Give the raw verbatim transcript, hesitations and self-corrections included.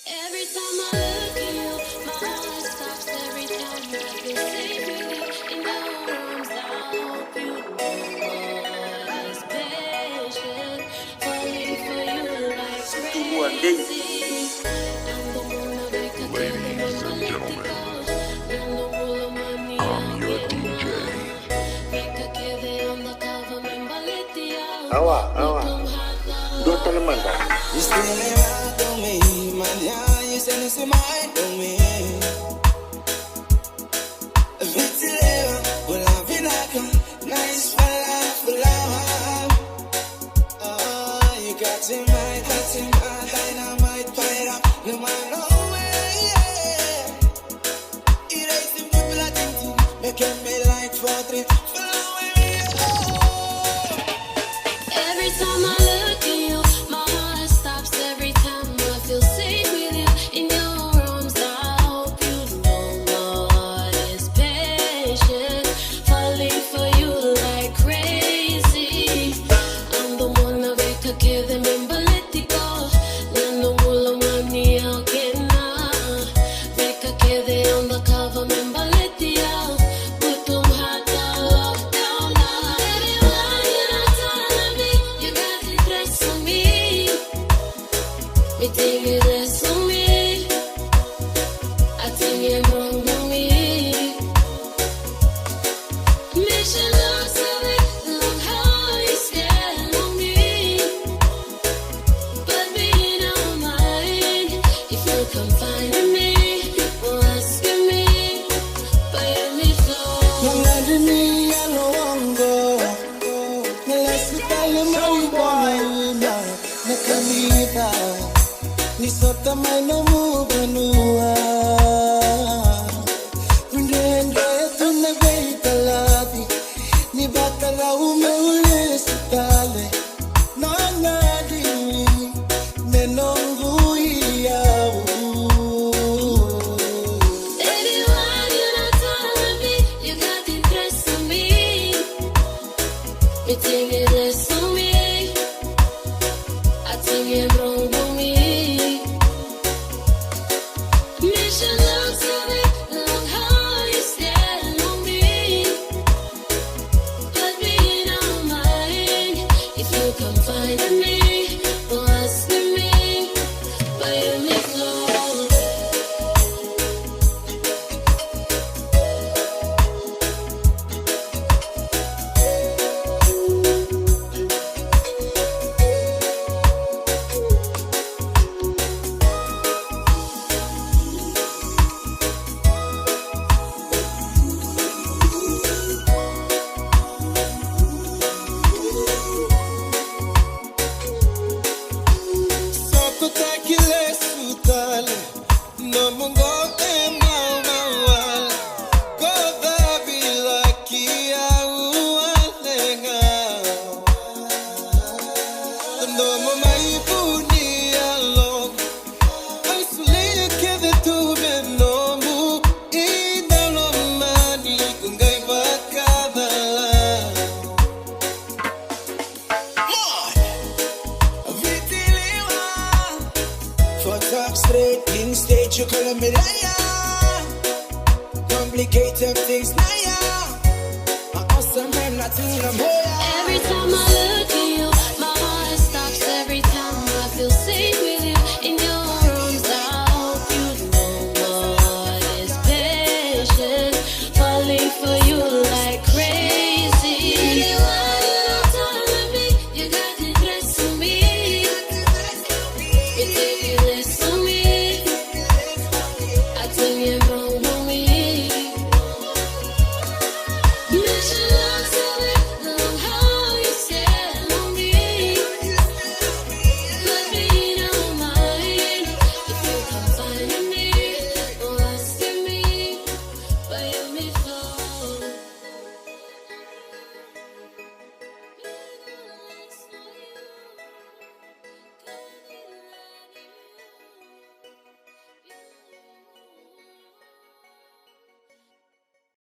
Every time I look at you, my heart stops. Every time I feel safe with you in your arms, I hope you know what is patient. Falling for you like crazy. I'm the one that make a Ladies and gentlemen, I'm your D J. Awa, awa. Dua tale mada. Every time I look at you, my heart stops. Every time I feel safe with you in your arms, I hope you know what is patient. Falling for you like crazy. I'm the one that make a kid and remember let it go. Nanu bula mani au kena. Veka kece au na kava me baleti au. Butum hata lockdown na. Everyone you not telling me you got the dress on me. Me take it less on me. I think you're wrong on me. Mission lost, I look how you scared on me. But me no mind if you come find me or ask me. But me so. Nangadi ni yalo wango. Nalasi tale mai bona ina. Na kamita. Ni sota mai no mu vanua. Rundrendre tu na veitalavi. Ni vakalau meu lesu tale. Nangadi me noqu iyau. Everyone you not telling me you got the dress on me. Me take it less on me. I think you're wrong on me. Mission lost, I look how you scared on me. But me no mind if you come find me or ask me. But you me close. Sokotaki lesu tale. Nomu qo e maumau wale. Ko cavilaki au wale ga. Nomu mai vuni yalo. Ai solia kece tu me nomu. I dau lomani ko qai vakacala. Come on! Viti liwa. For talk straight in stage, you call me liar. Complicated things, liar. I awesome, I'm not in a moya. Every time I look